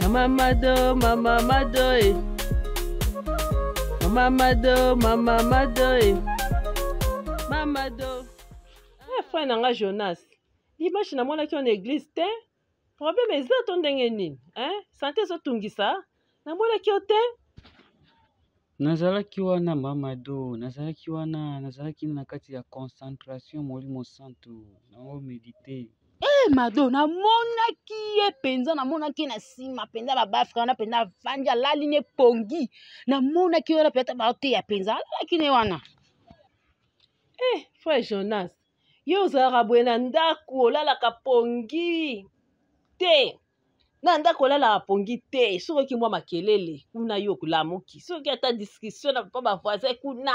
Mama Mado, Mama Mado, eh. Mama Mado, Mama Mado, eh. Mama Do. Eh, frère na nga Jonas, dimanche namonaki yo na église te. Problème eza to ndenge nini? Hein? Santé ezotungisa. Namonaki yo te. Nazalaki wana Mamado, nazalaki wana, nazalaki na kati ya concentration Molimo Santu, nango medite. Eh Mado, namonaki ye mpenza, namonaki ye na nsima mpenza babafre wana mpenza avandi alali ne pongi, namonaki ye wana mpenza baoteya mpenza alalaki ne wana. Eh frère Jonas, yo ozalaka boye na ndako olalaka pongi te. Na ndako olalaka pongi te, soki oyoki mwa makelele kuna yo okolamuki, soki ata discussion na papa ba voisin kuna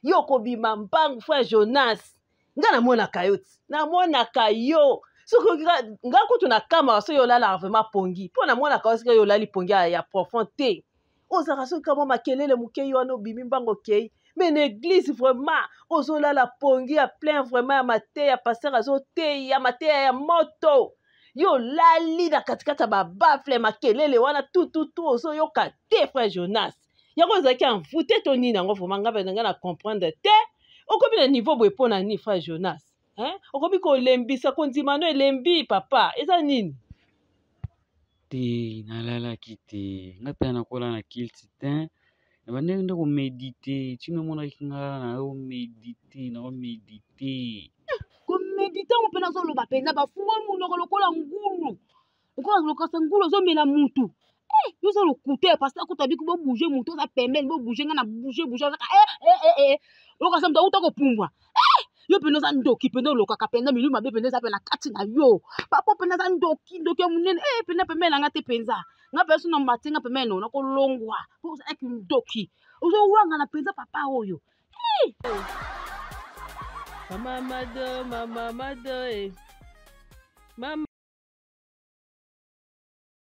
yo okobima mbangu. Frère Jonas, nga namonaka yo ti namonaka yo soki nga kutu na kamaka soki olalaka vraiment pongi mpo namonaka yo soki olali pongi ya profond te ozalaka soki kamwa makelele moke yo wana obimi mbango okei mais na église vraiment ozolala pongi ya plein vraiment ya mateya pasteur azoteya mateya ya moto yo olali na katikati ya babafle makelele wana tututu ozoyoka te frère Jonas yango ezalaki envoûte to nini yango vraiment ngai mpenza ngai na comprendre te okomi na niveau boye mpo na nini frère Jonas hein? Okomi kolembisa kondima no elembi papa eza nini? Te nalalaki te nga mpe nakola na culte te nabandaki nde komedite ti namonaki nga naomedite naomedite komedite yango mpe nazoloba mpenza bafungoli monoko lokola ngulu lokola lokasa ngulu ozomela mutu eh, yo oza lokuta ya pasteur kuta biki bobouge mutu oza pembeni bobouge nga na bouge bouge kaka eh, eh, eh, eh. okasa moto auta kopumbwa eh, yo mpenza oza ndoki mpenza olokaka mpenza milimo mabe mpenza eza mpe na kati na yo papa mpenza aza ndoki ndoki ya monene eh, mpenza pembeni na nga te mpenza nga mpenza so na mati nga pembeni no nakolongwa mpo ozalaki ndoki ozowangana mpenza papa oyo eh. Mama Mado, mama Mado, eh. Mama.